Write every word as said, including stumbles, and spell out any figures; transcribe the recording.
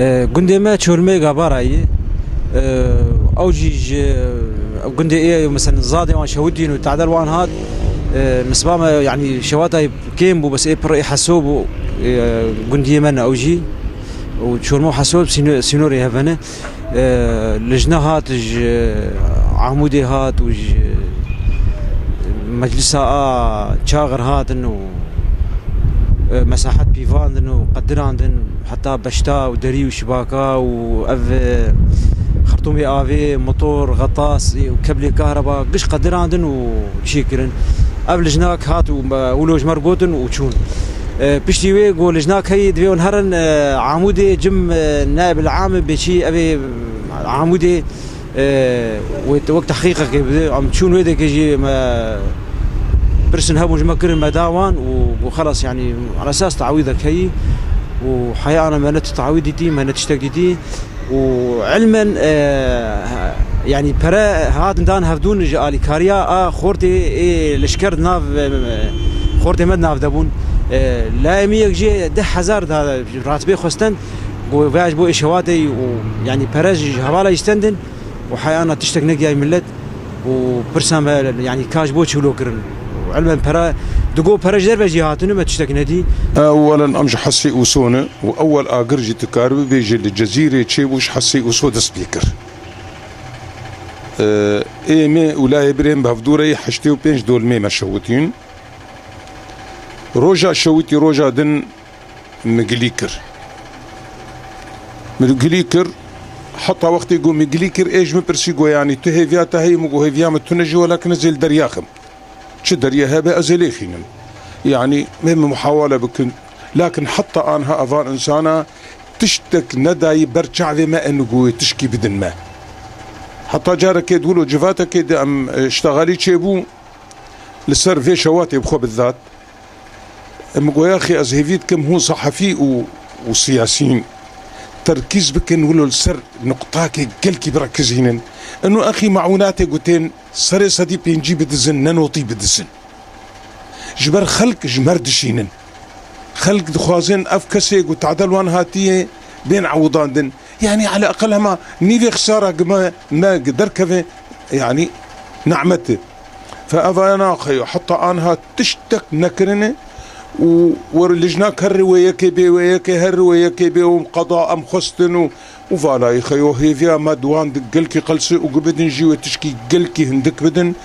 E, gundê me Çolmê Gabara ye. E, ew jî ji gundê ê, mesela, zadê wan şewitîn û tadel wan hat. E, nisba me, yanî şewatayê kêm bû, bes ê pir ê Heso bû. E, gundiyê me ne ew jî. Û Çolmê û Heso sîno-, sînorê hev hene. E, lijne hat ji Amûdê hat û ji meclisa a Çaxir hatin û, e, mesahet pîvandin û qedirandin, heta beşta û derî û şibaka û ev, e, xertûmê avê, motor, xetas û keblê kahreba giş qedirandin û çêkirin. Ev lijnak hat û me, wilo ji me re gotin û çûn. E, piştî wê got lijnak heyî divê hûn herin, e, Amûdê cim, e, naib el-am bêçî ev ê Amûdê, e, wê te wek tehqîqekê bide. Em çûn wê dekê jî me pirsin hebûn ji me kirin, me da wan û got xelas, yanî ala esas teawîdek heyî û heya ana me ne tu teawîd dîtî, me ne tiştek dîtî. Û ilmen, e, yanî pere hatin dan hevdûn ji alîkariya a xortê ê leşker di nav, e, xortê me di nav de bûn. E, layê min yek jê deh hezar da ratibê xwestin, got veya ji bo ê şewatê û yanî pere ji hevala jî stendin û heyana tiştek negiyayî millet û pirsa me, yanî ka ji bo çi wilo kirin. Û ilmen pere, digot pere ji derve jî hatine, me tiştek nedî. Ewelen em ji Hesê Ûso ne û ewel agir jî tu karibî bêjî li Cezîrê çêbû ji Hesê Ûso dest pê kir. Ê me û layê birên bi hevdû re yê heştê û pênc dolmê me şewitîn. Roja şewitî roja din min gilî kir. Min gilî kir, heta wextê ku min gilî kir, ê ji min pirsî, got, "Yanî tu hêviya te heye?" Min got, "Hêviya min tune jî, welakin ez ê li derya xim. Çi derya hebe ez ê lê xînim. Yanî hê min muhawele bikin." Lakin heta anha evan insana tiştek nedayî ber çavê me, ê min got, "Wê tişkî bidin me." Heta carekê di wilo civatekê de em, e, ştexalî çêbû, li ser vê şewatê bi xwe bidat. Min got, "Yaxî, ez hêvî dikim hûn sehefî û, û siyasîn terkîz bikin, wilo li ser nuqtakê gelkî birekizînin. Ino exî maûnatê gotên serê sedî pêncî bidizin, ne notî bidizin. Ji ber xelk ji me re dişînin. Xelk dixwazin ev kesê ku tadel wan hatiye bên ewidandin." Yanî, eleqel hema nîvê xisara gi me, me gi derkeve, yanî, nehmet e. Fe eva naxeyo, heta anha tiştek nekirine û wer lijna kerri wê yekê bê, wê yekê herri wê yekê bê û qeda em xwestin û, û valayî xeyo hêviya me di wan di gelkî qelse û gubidin jî wê tişkî gelkî hindik bidin.